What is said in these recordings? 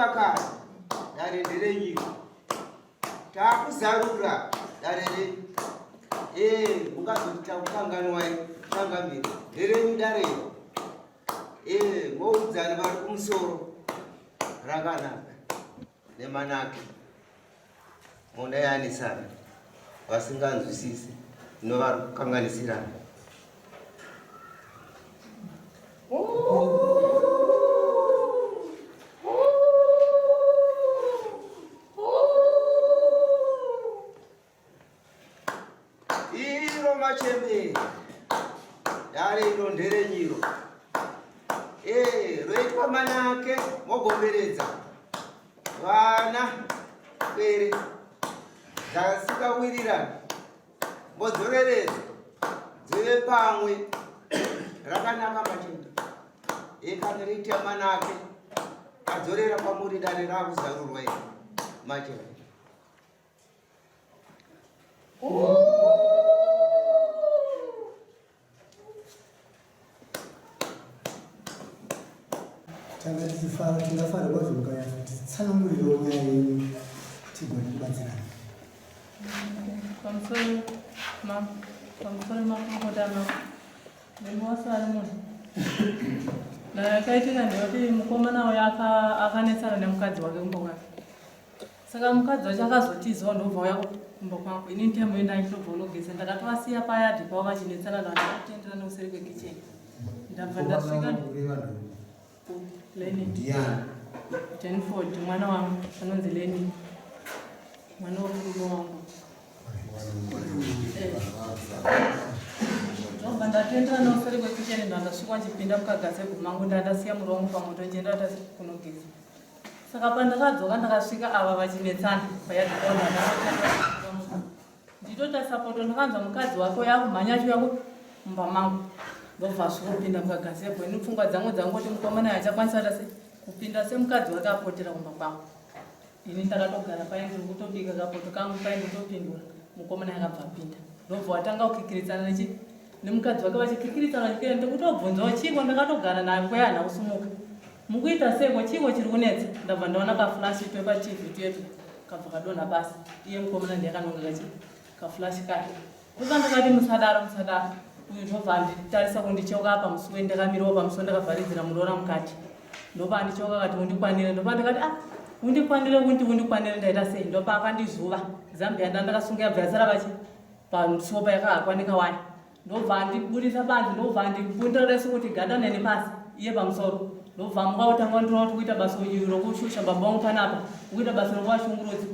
Rakanaka kare dare nderenyika. Takuzarura dare renyu. Eh, mungazoti takukanganwai changamire. Nderenyu dare iri. Eh, moudzana vari kumusoro. Rakanaka nemanake. Munoyanisana vasinganzwisisi novari kukanganisirana. Iro machembere dare iro nderenyiro eh, roitwa manake mogomberedza vana pere dzasikawirirana modzoreredzwa dzive pamwe rakanaka machembere ekana riita manake adzorera kwamuri dare rakuzarurwa iri machembere. Tanga tichifara, tingafara kwazvo mukanyatsokuti nyaya yenyu tigone kubatsirana. Pamusoro ma pamusoro makurukota ma nemi wasari munhu. Yakaitika ndeyekuti mukomana uyu akanetsana nemukadzi wake kumba kwake. Saka mukadzi wacho akazotizawo ndobva uya kumba kwangu. Ini nditamuenda ndichitobva unogeza. Ndakatovasiya payadhi pavo vachinetsana navo ndakatendera nekuseri kwekicheni. Ndabva ndasvika Leni. Ndiani? Tenford mwana wangu anonzi Leni. Mwana wemurume wangu. Ndobva ndatendera nekuseri kwekicheni ndandasvika nchipinda mukagazebhu mangu ndandasiya murume wangu pamoto nchienda kunogeza. Saka pandakadzoka ndakasvika ava vachinetsana payadhi pavo nditotarisa poto ndakanzwa mukadzi wake uya akumhanya achiuya mumba mangu ndobva asvika kupinda mukagazebho ini pfungwa dzangu dzangoti mukomana achakwanisa tase kupinda semukadzi wake apotera kumba kwangu ini ndakatogara paye ndiri kutobika kapoto kangu paye ndotopindura mukomana akabva apinda ndobva watanga kukikiritsana nechi nemukadzi wake vachikikiritsana vachikira ndikutobvunzawo chiiko ndakatogara naye nguva yaana kusumuka mukuita seiko chiiko chiri kunetsa ndabva ndaona kaflash twepaTV twetu kabva kadonha pasi iye mukomana ndiye akanonga kachi kaflash kake ndobva ndakati musadaro musadaro uyu ndobva anditarisa kundicheuka apa musuwe ndakamirawo pamusuwo ndakavharidzira muroora mukati ndobva andicheuka akati undikwanire ndobva ndakati ah undikwanire kuti undikwanire ndaita sei ndobva akandizuva zambia ndandakasunga yabva yasara vachi pamusuwo payakahakwanika wani ndobva andiburitsa panze ndobva andibundira resu kuti gada neni pasi iye pamusoro ndobva amuka kutanga ndinoona kuti kuita basa uyu rokushusha baba vangu panapa kuita basa rokuvashungurudza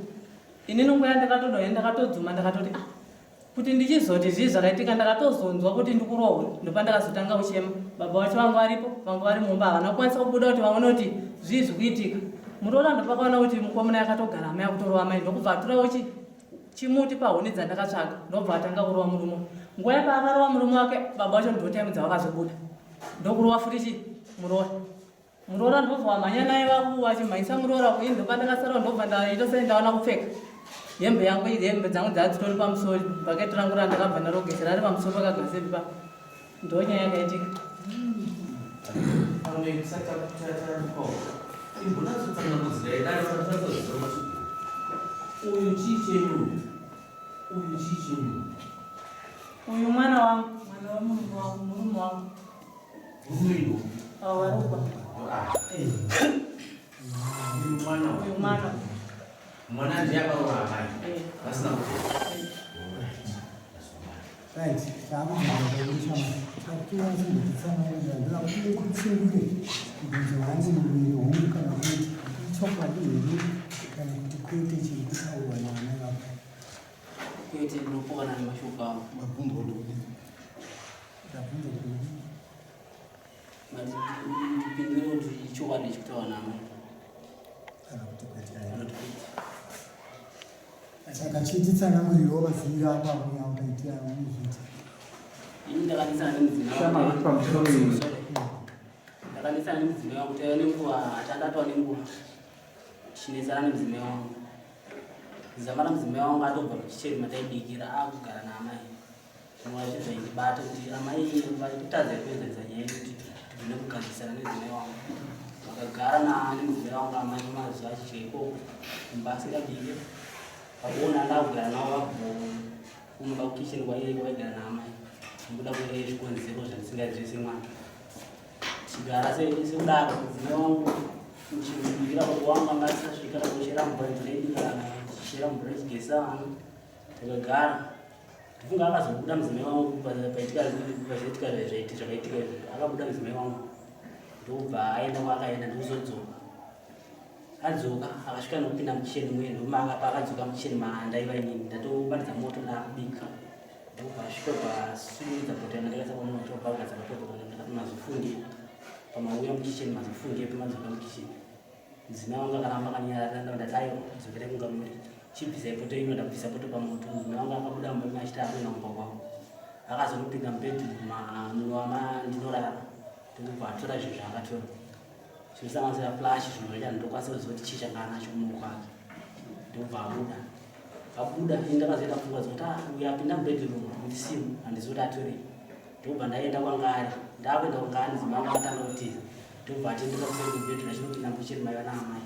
inini nguva yandakatodonha ndakatodzuma ndakatoti ah kuti ndichizoti zvii zvakaitika ndakatozonzwa kuti ndikurohwa ndopandakazotanga kuchema baba vacho vangu varipo vangu vari mumba havana kukwanisa kubuda kuti vaone kuti zvii zvikuitika muroora ndopakaona kuti mukomana yakatogara amai akutorova amai ndokubva aturawo chi chimuti pahuni dzandakatsvaga ndobva atanga kurova murume nguva yapaakarova murume wake baba vacho ndotime dzavakazobuda ndokurova futi chi muroora muroora ndobva wamhanya naye vaku vachimhanyisa muroora kuini ndopandakasara ndobva ndaita sei ndaona kupfeka hembe yangu hembe dzangu dzadzitori pamusoro bhaketi rangu randakabva ndarogeza rari pamusoro pakagazebi pa ndonyaya yakaitika. Pamwe tisati takupa imbonatsotsangangudzirai dare tisati kuti uyu chii chenyu uyu uyu chii chenyu uyu mwana wangu mwana wemurume wangu murume wangu murume ino awarukwa uyu mwana uyu mwana mwana ndiye akaroora amai Eh. vasina kuti Right, taakuzvaa takutoachimbotitsanangurira ndoda kuti kutsungure mubvunzo wangu muviri hongu kana kuti ichokwadi here kana kuti kwete chiri kutaurwa naamai vako. Kwete, ndinopokana nemashoko avo. Mabvunzo kuti kudii? Ndabvunza kuti kudii? Mati ndipindure kuti ichokwadi chikutaurwa naamai Kana kuti kwete. Kana kuti kwete. Saka chititsanangurirawo maziviro ako auya ukaitira unozviita. Ini ndakanetsana nemudzimai Shama, wangu. kuti pamusoro iyi. Sorry. Ndakanetsana nemudzimai wangu taiva nenguva tandatwa nenguva tichinetsana nemudzimai wangu. Zamara mudzimai wangu atobva mukicheni mataibikira akugara naamai. Zvinova zvinhu zvaindibata kuti amai vari kutadza kuenzanisa nyaya yekuti tigone kugadzirisana nemudzimai wangu. Vakagara nemudzimai wangu. wangu amai mazuva achidya ikoko kumba asingabike. Pakuona ndakugara navo vabva kumba kukitchen kwaigara naamai nekuda kwezvikonzero zvandisingazivi semwana. Tichigara sekudaro mudzimai wangu muchibikira baba wangu anga asasvika kuchera mvura ndinoibika tichera mvura tichigeza vana takagara. Ndifunga akazobuda mudzimai wangu paitika pazvaitika zvaiti zvakaitika izvi akabuda mudzimai wangu ndobva aenda kwaakaenda ndikuzodzoka adzoka akasvika nokupinda mukicheni muye ndomaakapa akadzoka mukicheni mandaiva inini ndatobatidza moto ndakubika ndobva asvika pasunudza poto yanga ndakaisa pamoto pagadza papoto ndakati mazofunge pamauya mukicheni mazofunge pamadzoka mukicheni Mudzimai wangu akaramba akanyarara ndakati aiwa dzokerai kunga muri chibvisai poto ino ndabvisa poto pamoto mudzimai wangu akabuda mumba mune achiti akuenda kumba kwavo akazonopinda mubedroom munova ndinorara ndokubva atora zvinhu zvaakatora zvinosanganisira flash zvinhu zvacho handokwanisa kuziva kuti chii changa anacho mumaoko ake ndokubva abuda abuda ini ndakazoita pfungwa dzekuti ah uyu apinda mubedroom ndisimu handizivi kuti atorei ndokubva ndaenda kwanga ari ndakuenda kwanga ari mudzimai wangu akatanga kutiza ndobva atendeka kuseri kwebedroom achinopinda mukicheni maiva naamai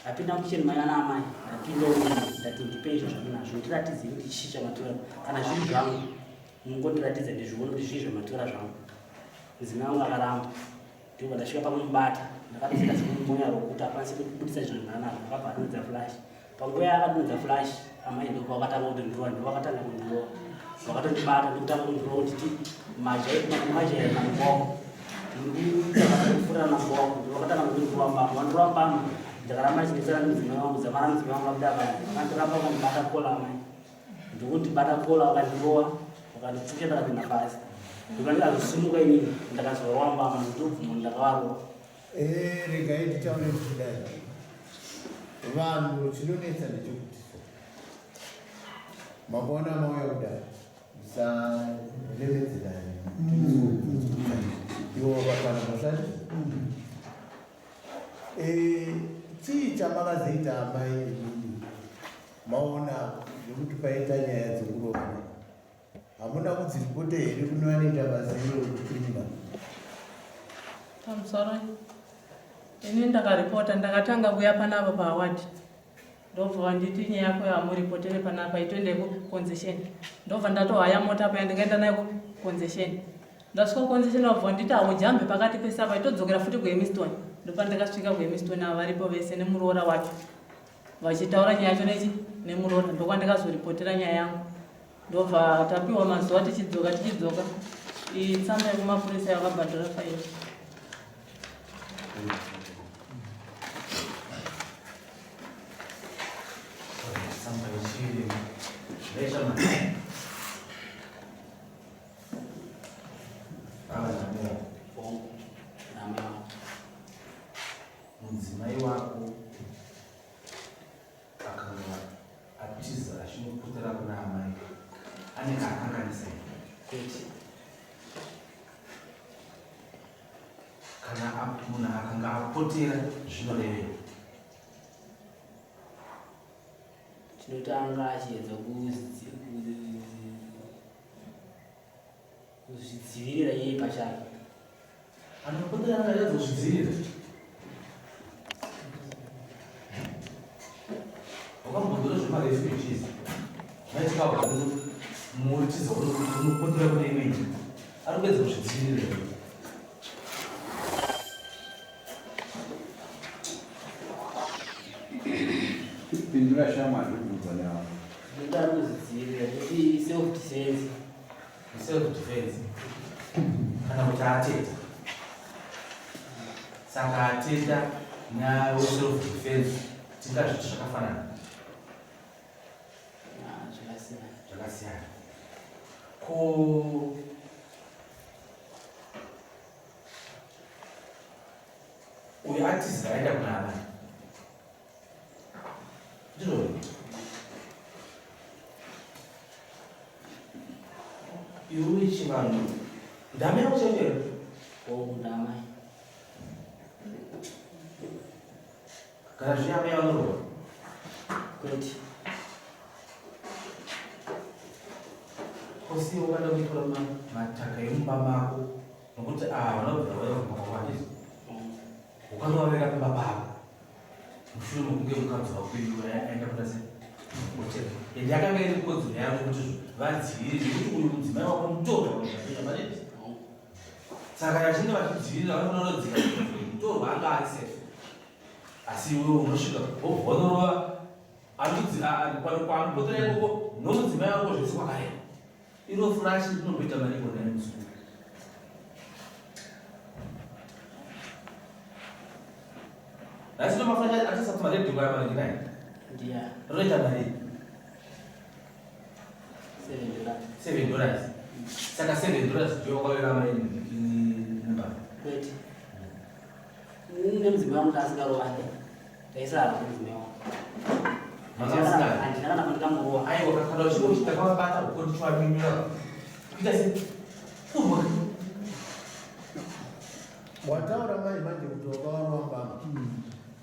apinda mukicheni maiva naamai ndapinda umu ndati ndipei izvo zvamunazvo ndiratidzei kuti chii chamatora kana zviri zvangu mungondiratidza ndizvione kuti zvii zvamatora zvangu mudzimai wangu akaramba ndobva ndasvika pakumubata ndakatosvika sekumumonya rokuti akwanise kubudisa zvinhu zvaanazvo akabva adonhedza flash Panguva yaakadonhedza flash amai ndipo vakatanga kundindirova ndipo vakatanga kundirova vakatondibata ndokutanga kundirova kunditi majaira namukoko ndikufurira namukoko ndipo vakatanga kundirova mbama vandirova mbama ndakaramba ndichinetsana nemudzimai wangu dzamara mudzimai wangu abuda paya vakandiramba vakandibata kola amai ndokundibata kola vakandirova vakandipfusha ndakapinda pasi ndobva ndikazosimuka inini ndakazorova mbama ndobvuma ndakavarova Eh, regai nditaure ndichidai. Vanhu chinonetsa ndechekuti so. Makaona mauya kudai. Musalemedzerane. Iwo vakwana mhosva. Eh, chii chamakazoita amai imimi? Maona zvekuti paita nyaya dzekurohwa. Hamuna kudziripota here kune vanoita basa iro recriminal? Pamusoro ini ndakaripota ndakatanga kuya panapa paaward ndobva vanditi nyaya yako yamuripotere panapa itoende kuconcession ndobva ndatohaya mota paya ndikaenda nayo kuconcession ndasvika kuconcession vabva vanditi haujambe pakati pese apa itodzokera futi kuhemiston ndopandakasvika kuhemiston ava varipo vese nemuroora wacho vachitaura nyaya yacho nechi nemuroora ndokwandikazoripotera nyaya yangu ndobva tapiwa mazuva tichidzoka tichidzoka iyi tsamba yekumapurisa yakabhadhara faini Tsamba yechiri Mudzimai wako akanga atiza achinopotera kuna amai anenge akanganisa here? Kwete. Kana munhu akanga apotera zvinorevei? Tinotanga achiedza kuzvidzivirira iye pachake. Anopotera anenge kuzvidzivirira. Wakambonzwa zvemarefugees zvaitika mutiza unopotera kune imwe nyika ari kuedza kuzvidzivirira. Pindura shamwari kubvunza nevanhu. Ndinoda kuzvidzivirira kuti self defense. Self defense kana kuti ateta. Saka ateta nyaya self defense tingazviti zvakafanana. Ah, zvakasiyana. Zvakasiyana. Ko uyu atizira aenda kuna amai ndizvo iwe chivanhu ndamai yako chaicho here hongu ndamai kana zviya amai vanorova kwete kosiya ukada kutora mataka emumba mako nokuti ava vanobvira vauya kumba kwako handiti ukanovaveka pamba pako. kunge mukadzi wako iwe aenda kuda sei hotera and yakanga iri kodzero yavo kuti vadzivirire nekuti uyu mudzimai wako mutorwa maneti saka vachinge vachidzivirira vanoona kudzika mutorwa anga ari safe asi iwewe unosvika wobva wanorova kwaanobhotora ikoko nomudzimai wako zvese kwakareba Iro flash rinomboita mari iko nhai muzukuru. Nhasi ndo maflash atisa kuma radio kwa mari nai. Ndiya. Rinoita mari. $7. $7. Saka $7 ndiyo wakawira mai namba. Kwete. Nemudzimai wangu ndasingarovani. Ndaisarwa nemudzimai wangu. Handina kana pandikamurova. Aiwa kana uchinge uchitakavabata uko ndichiwaminyura. Kuita se kurwa. Wataura mai manje kuti wakawarwa mbama.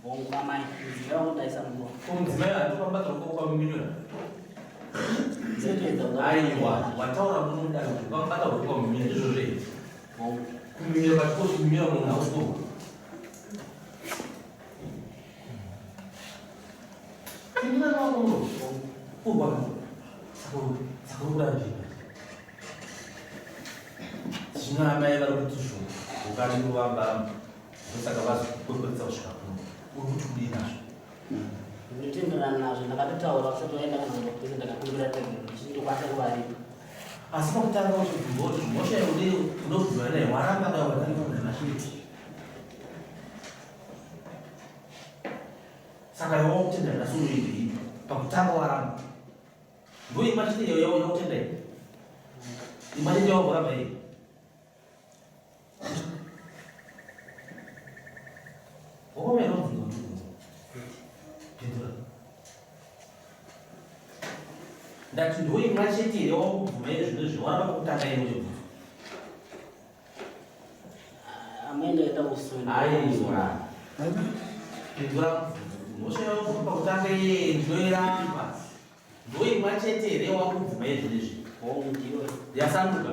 Hongu amai, mudzimai wangu ndaisamurova. Ko mudzimai andokabata uko ukamuminyura. Aiwa, wataura muno dai kuti ukamubata uko ukamuminyura ndizvozvo here? Hongu. Kuminyura pachikoro kuminyura munhu hausikurwa. Zvino amai vari kuti zvo ukari kuvamba ndosaka vazokwekweredza kusvika kuno uri kuti kudii nazvo ndinotenderana nazvo ndakatotaura usati waenda kana kumbopesa ndakakumbira regero ndichindokwanisa kuvaripa asi pakutanga uchibvunza kuti mhosva yaudei unobvunzwa naye waramba kana watanga kunamashiti Saka iwe wakutenda nhasi unoidii? Pakutanga waramba. Ndiyo imba chete iyo yakutenda iyi. Imba chete yawakuramba iyi. Wakomera kubvunza kuti ubvunza. Pindura. Ndati ndiyo imba chete here wakubvuma here zvinhu izvi waramba pakutanga iwe uchibvunza. Amai ndaita kusunda. Aiwa. Pindura mubvunzo. Mhosva yako pakutanga iye ndinoiramba. Ndoimwa chete here wakubvuma izvi izvi? Hongu ndiyo. Yasanduka.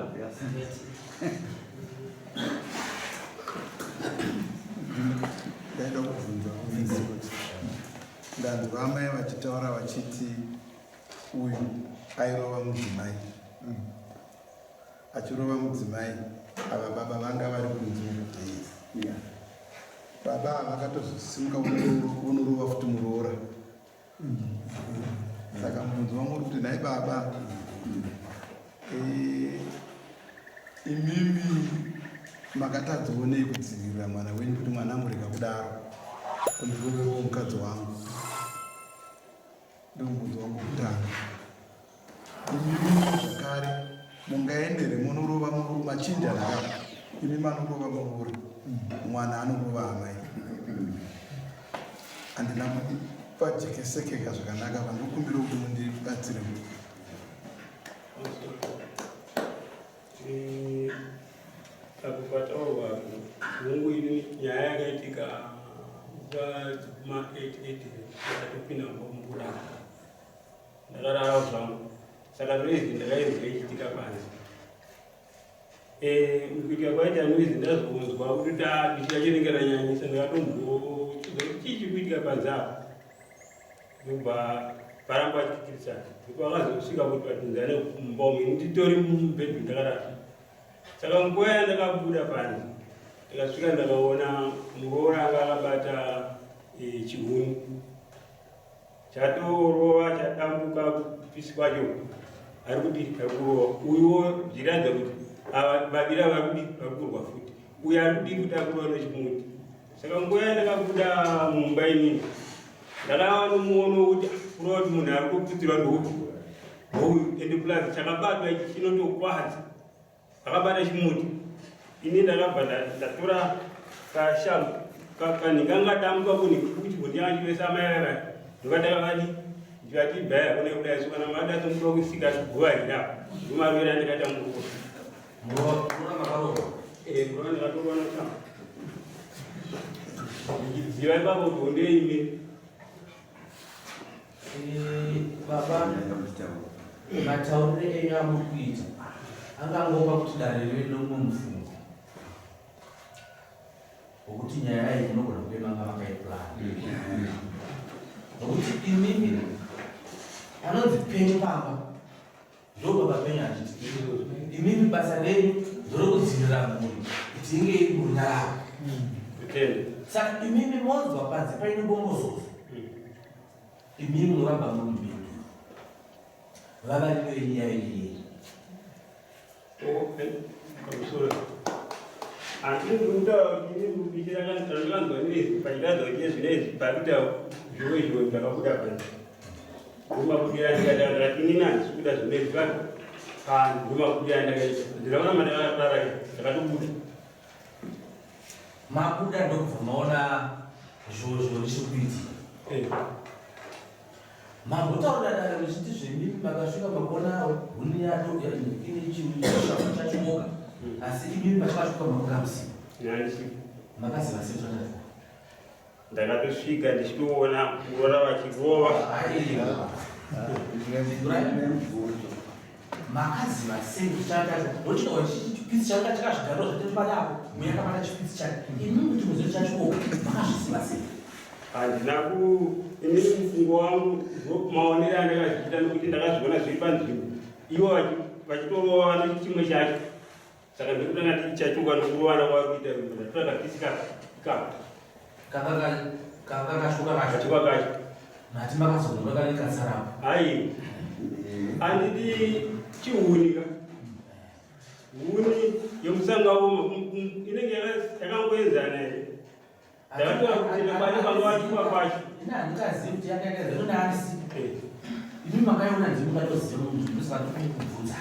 Ndaida kubvunza kuti ndanzwa amai vachitaura vachiti uyu airova mudzimai. Achirova mudzimai ava baba vanga vari kunze uko. Baba ava vakatozosimuka vonorova futi muroora. Saka mubvunzo wangu uri kuti nhai baba eh, imimi makatadzawo nei kudzivirira mwana wenyu kuti mwana amurega kudaro kundirovewo mukadzi wangu Ndomubvunzo wangu wekutanga. Imimiwo zvakare mungaendere munorova machinjana ka imi manorova muroora mwana anorova amai handina pajekesekeka zvakanaka vandokumbira kuti mundibatsire Apo pataurwa apo hongu ini nyaya yakaitika nguva dzekuma 88 ndakatopinda mumba mukurara ndakarara zvangu saka noise ndakainzwa ichiitika panze eh, mukuitika kwaita noise ndazonzwa kuti bishi racho rinenge ranyanyisa ndakatombochiza kuti chii chiri kuitika panze apo ndobva paramba vachikikirisana ndipo vakazosvika kuti vatunzane mumba umu ini nditori mubedroom ndakarara saka nguva yandakabuda panze ndakasvika ndakaona muroora anga akabata eh, chihuni chatorova chadambuka kupisi kwacho ari kudii ari kurova uyuwo zvichiratidza kuti ava vaviri ava vari kudii vari kurwa futi uyo ari kudii kuti ari kurova nechimuti Saka nguva yandakabuda mumba inini ndakava nomuono wekuti kureva kuti munhu ari kuputirwa ndoupi ndouyu ende plus chakabatwa ichi chinotokwadza akabata chimuti ini ndakabva ndatora kashambu kanhinga ngadambuka kunhikuchikundi yangu vese amai vaya ndokandakavadi ndikati bhaya kune kudai so kana mada tomuda kusika guva riri apa ndomaruvira andikaita muruwa Muroora makaroorwa? Eh, muroora ndakatoroorwa nashama. Ndichiziva ipapo kuti honde imi. Eh, baba mataurire enyu amuri kuita angangopa kuti dare rive nomumwe mufungo wokuti nyaya iyi munogona kuve manga makaipulana. Nokuti imimi panonzi penyu pamba ndobaba penyu handiti imimi basa renyu ndorokudzivirira mhuri kuti inge iri murunyararo. Saka imimi monzwa panze paine bongozozo imimi munoramba muri mhinduro vavariro yenyu yaive yei? Pamusoro. Handisi kutaura kuti ini kubikira kana tandikanzwa nezwi pachiratidza kuti nezvinezvi parikuita zviwe zviwe zvakabuda panze. Ndomabudira ndikaita ndakati inini handisi kuda zvinezvi pano. Pano ndomabudira ndakaita. Ndiraona mandakarara ndakatobuda. Mabuda ndokubva maona zviwe zviwe richiri kuitika. Eh. Mambotaurira dare muchiti zvemimi makasvika makuona huni yato ine chishamu chachomoka asi imimi pachakasvika makuka musipo. Makaziva sei zvakadaro? Ndakatosvika ndichitoona muroora vachirova. Makaziva sei kuti changa chacho ndochinowa chipisi changa chakazvigarira zvatiri padapo muya akabata chipisi chake imimi kuti muzive chachomoka makazviziva sei? Handina ku ini mufungo wangu maonero andakazviita nokuti ndakazviona zviri panzvimbo ivo vachitorova vano chimwe chacho saka ndikutanga tichachoka nokurovana kwavari kuita ndatora kapisi ikako kanga kachoka kachoka kacho mati makazonora kane katsarapo ai handidi chihunika huni yomusanga inenge yakangoenzana here Ndakatora kutenda kwake panga wachiwa kwacho. Ini handikazivi kuti yakaita zero naarisi. Imi makaiona ndimi mukatoziva munhu ndosaka ndikubvunza.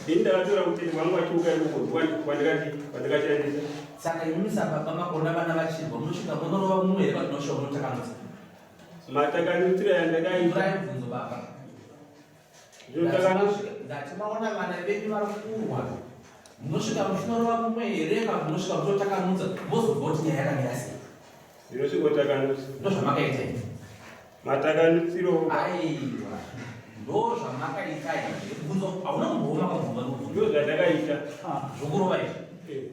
Ini ndakatora kutenda kwangu wachiuka ikoko kwandikati kwandikashandisa. Saka imi sababa makona vana vachirwa munosvika munorova mumwe here patinosvika munotakanutsa? Matakanutsira yandakaita. Vhurai mubvunzo baba. Ndati maona vana venyu vari kurwa munosvika muchinorova mumwe here kana munosvika muchiotakanudza mozobva kuti nyaya yakamira sei? Ndinosvikotakanudza. Ndozvamakaita here? Matakanutsiro. Aiwa. Ndozvamakaita here? Bvunzo hauna kumbooma kabvunza nobvunza. Ndozvandakaita. Zvokurova izvi. Eh.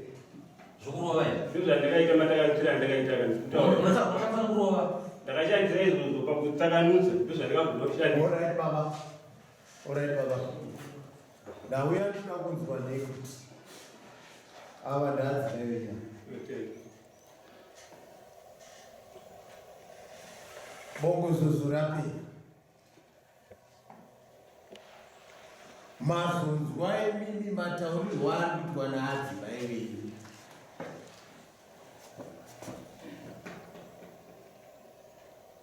Zvokurova izvi. Ndozvandakaita matakanutsiro andakaita kana kutaura. Unofanira kurova. Ndakashandisa izvozvo pakutsakanutsa ndozvandakagona kushandisa. Alright baba. Alright baba. Ndauya ndinoda kunzwa nekuti ava ndaadzivevenya. Okay. Bongozozo rapera. Mazonzwa imimi mataurirwo ari kuitwa naadzimai venyu.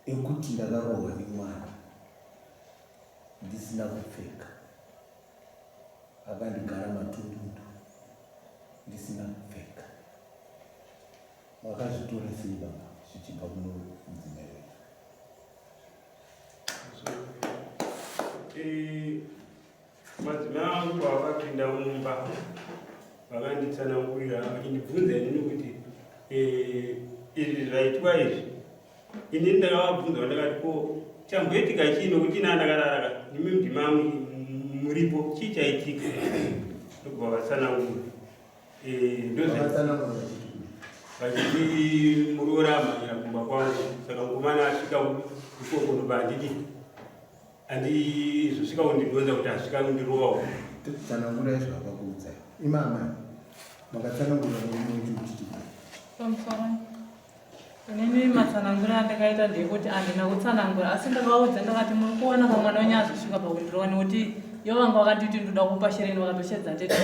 Ekuti ndakarohwa nemwana ndisina kupfeka akandigara matundundu ndisina kupfeka. Makazvitora sei baba zvichibva kuno mudzimai wenyu? Eh, madzimai angu pavakapinda mumba vakanditsanangurira vachindibvunza inini kuti eh, izvi zvaitwa izvi inini ndakavabvunza ndakati ko chamboitika chii nokuti ini andakarara ka nimi ndima muripo chii chaitika ndobva vatsanangura Eh, vachiti muroora amhanyira kumba kwangu saka mukomana asvika ikoko ndobva andidi andizosvika kundidonza kuti asvika kundirovawo tsanangura izvo akakuudzai imama makatsanangura murume wetu kuti pamusoro Inini matsanangura andakaita ndeyekuti handina kutsanangura asi ndakaudza ndakati muri kuona pamwana wenyu azosvika pakundirova nekuti yo vanga vakanditi ndoda kupa shereni vakatoshedza tete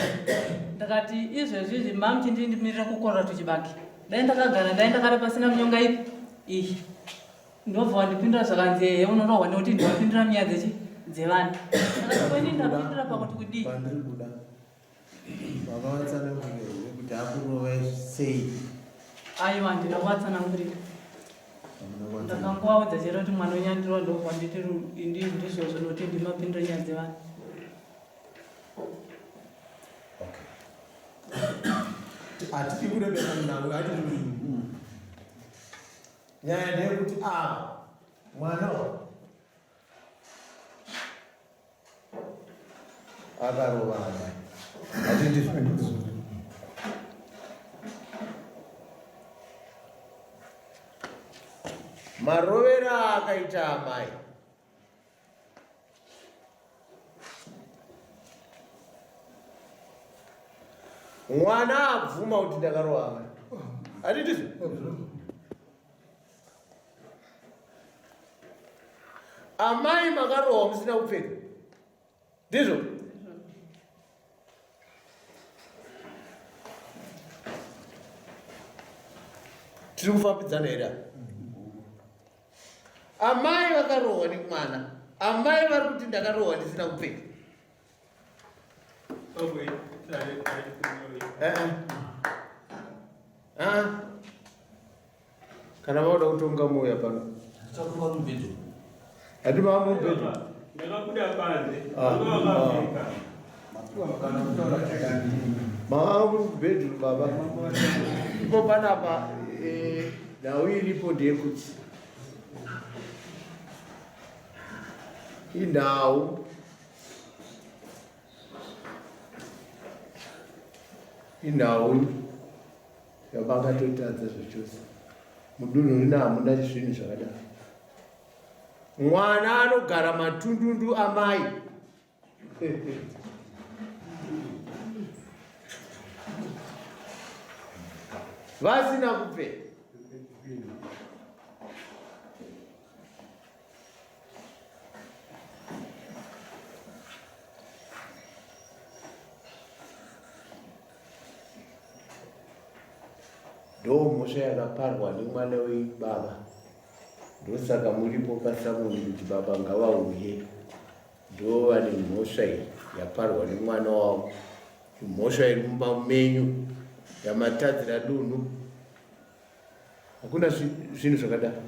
ndakati izvezvi izvi mamuchindi ndimirira kukorora tuchibage dai ndakagara dai ndakare pasina munyonga ipi iyi ndobva wandipindura zvakanzi ehe unorohwa nekuti ndiwapindura miya dzechi dzevanhu ndakati kweni ndapindura pakuti kudii Makavatsanangurira here kuti akurovai sei? Aiwa, handina kuvatsanangurira. Ndakangovaudza chete kuti mwana wenyandirwa ndobva nditi ndizvozvo nokuti ndimapindura nyaya dzevanhu. Hatidi kurebesa munhau, hatidi. Nyaya ndeyekuti ava mwana Akarovana. Hatindi Marovero aakaita amai. Mwana abvuma kuti ndakarova amai. Handiti? Amai makarohwa musina kupfeka. Ndizvo? Tiri kufambidzana here apa? Amai vakarohwa nemwana. Amai vari kuti ndakarohwa ndisina kupfeka. Eh, eh. Ah. Kana vauda kutonga muuya pano. Hati mava mubhedhu. Ndakabuda panze. Ah, Ndakapfeka. Mava mubhedhu baba. Ipo panapa eh, nhau iripo ndeyekuti inhau inhau Yavakatotadza zvachose. Mudunhu rino hamuna zvinhu zvakadaro. Mwana anogara matundundu amai. Vasina kupfeka. Ndomhosva yakaparwa nemwana wenyu baba. Ndosaka muripo pasamuni kuti baba ngavauye. Ndovane mhosva iyi yaparwa nemwana wavo. Mhosva iri mumba menyu yamatadzira dunhu. Hakuna zvinhu zvakadaro.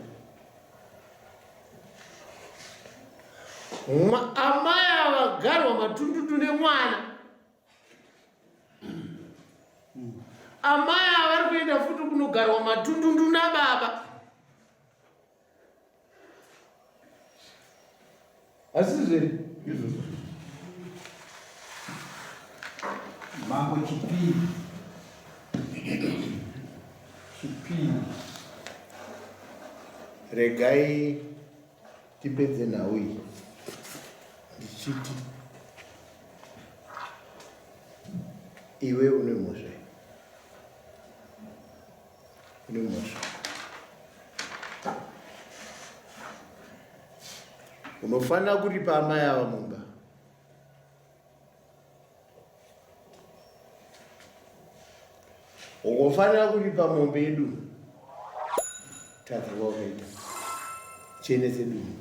Amai ava garwa matundutu nemwana. Amai ava vari kuenda futi kunogarwa matundundu nababa. Asi zveri izvozvo. Mambo chipiri. Chipiri. Regai tipedze nhau iyi ndichiti iwe une mhosva une mhosva unofanira kuripa amai ava mumba unofanira kuripa mombe yedunhu tadza kwaukaita chenese dunhu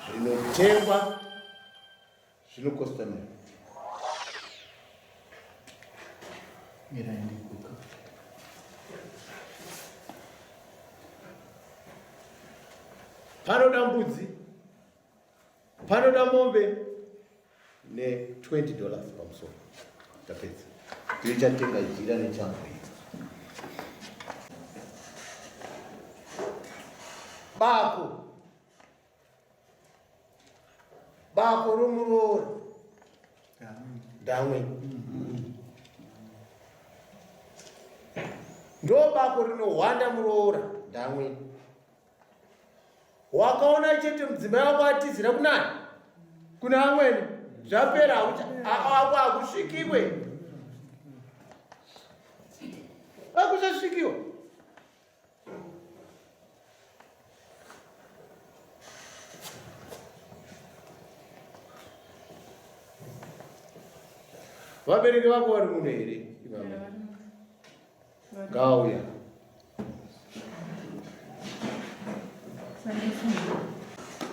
zvinotengwa zvinokosta mari Mirai ndikuka. Panoda mbudzi, panoda mombe ne 20 dollars pamusoro. Tapedza. Ndichatenga jira nechangu iyi. Bako. Bako romuroora. Ndamwe. Ndo bako rinohwanda muroora. Ndamwe. Wakaona chete mudzimai wako atizira kunani? Kuna amweni. Zvapera ako hakusvikiwe. Hakusasvikiwa. Vabereki vako vari muno here? Ngauya.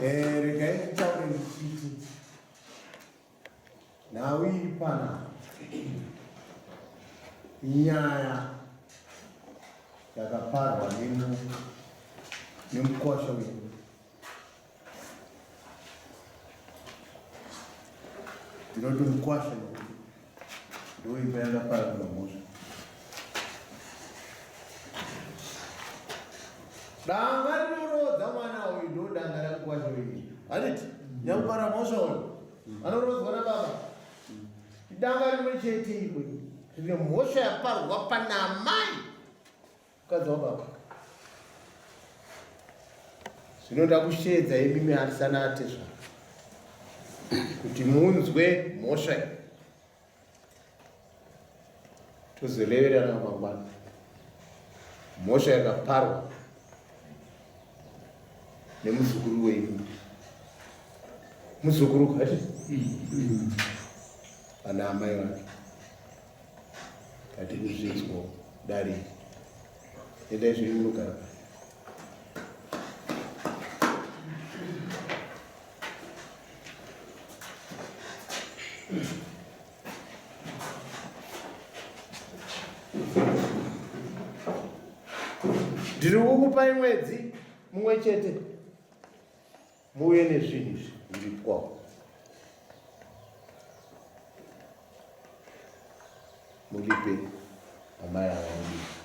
Eh, regai nditaure ndichiti Nhau iri pana inyaya yakaparwa nemukwasha uyu. Ndinoti mukwasha nekuti ndoimba yakaparwa mhosva. Danga rinoroodza mwana uyu ndo danga ramukwasha uyu. Handiti nyakupara mhosva uyu. Anoroodzwa nababa. Idanga rimwe chete imwe rine mhosva yaparwa pana amai mukadzi wababa. Zvinoda kusheedza imimi arisana atezvara kuti munzwe mhosva iyi. Tozoreverana mangwana. Mhosva yakaparwa nemuzukuru wenyu. Muzukuru kati? Ana amai vake. Tati kuzvinzwa dare. Endai zvenyu munogara. Ndiri kukupai mwedzi mumwe chete muuye nezvinhu izvi zviripwawo. Muripe amai ava mudiki.